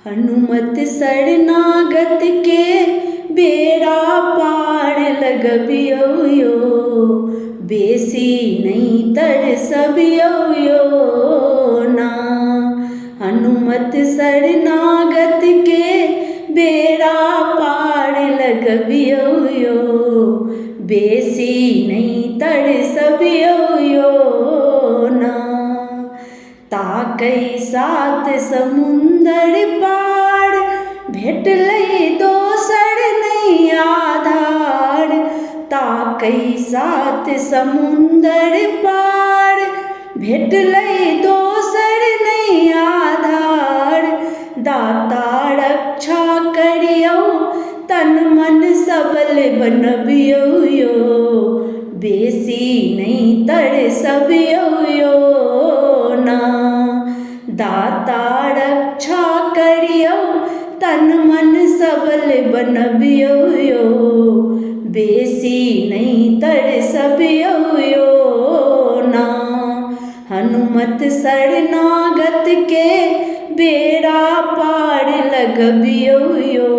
हनुमत शरणागत के बेड़ा पार लगबियौ यौ, बेसी नहि तरसबियौ यौ ना। हनुमत शरणागत के बेड़ा पार लगबियौ यौ, बेसी नहि तरसबियौ यौ ना। ताकै सात समुन्दर पार, भेटलै दोसर नहि आधार। ताकै सात समुन्दर पार, भेटलै दोसर नहि आधार। दाता रक्षा करियौ, तन मन सबल बनबियौ यौ, बेसी नहि तरसबियौ यौ ना। दाता रक्षा करियौ, तन मन सबल बनबियौ यौ, बेसी नहि तरसबियौ यौ ना। हनुमत शरणागत के बेड़ा पार लगबियौ यौ,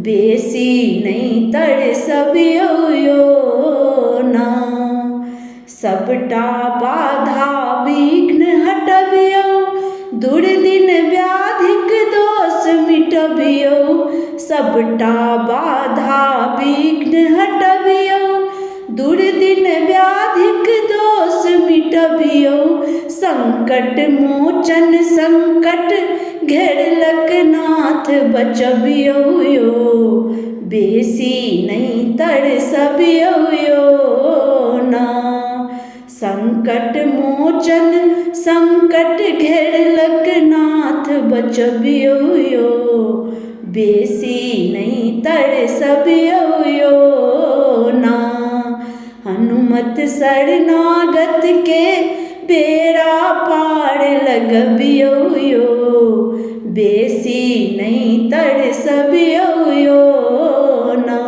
बेसी नहि तरसबियौ यौ ना। सबटा बाधा विघ्न हटबियौ, दुर्दिन व्याधिक दोष मिटबियौ। सबटा बाधा विघ्न हटबियौ, दुर्दिन व्याधिक दोष मिटबियौ। संकट मोचन संकट घेरलक नाथ बचबियौ यौ, बेसी नहि तरसबियौ यौ ना। संकट मोचन संकट घेरलक नाथ बचबियौ यौ, बेसी नहि तरसबियौ यौ ना। हनुमत शरणागत के बेड़ा पार लगबियौ यौ, बेसी नहि तरसबियौ यौ ना।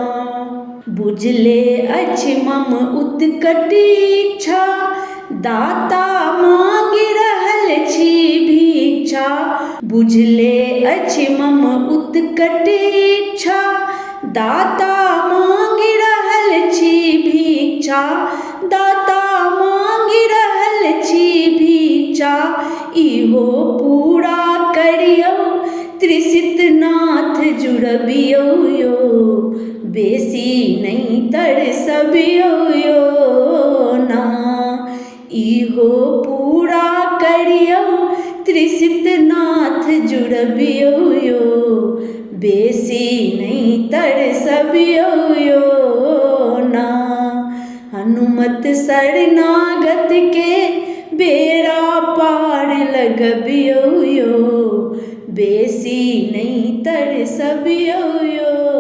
बुझले अछि मम उत्कट इच्छा, दाता मांगि रहल छी भिक्षा। बुझले अछि मम उत्कट इच्छा, दाता मांगि रहल छी भिक्षा। दाता मांगि रहल छी भिक्षा, इहो पूरा करियौ, त्रिषित नाथ जुड़बियौ यौ, बेसी नहि तरसबियौ यौ ना। इहो पूरा करियौ, त्रिषित नाथ जुड़बियौ यौ, बेसी नहि तरसबियौ यौ ना। हनुमत शरणागत के बेड़ा पार लगबियौ यौ, बेसी नहि तरसबियौ यौ।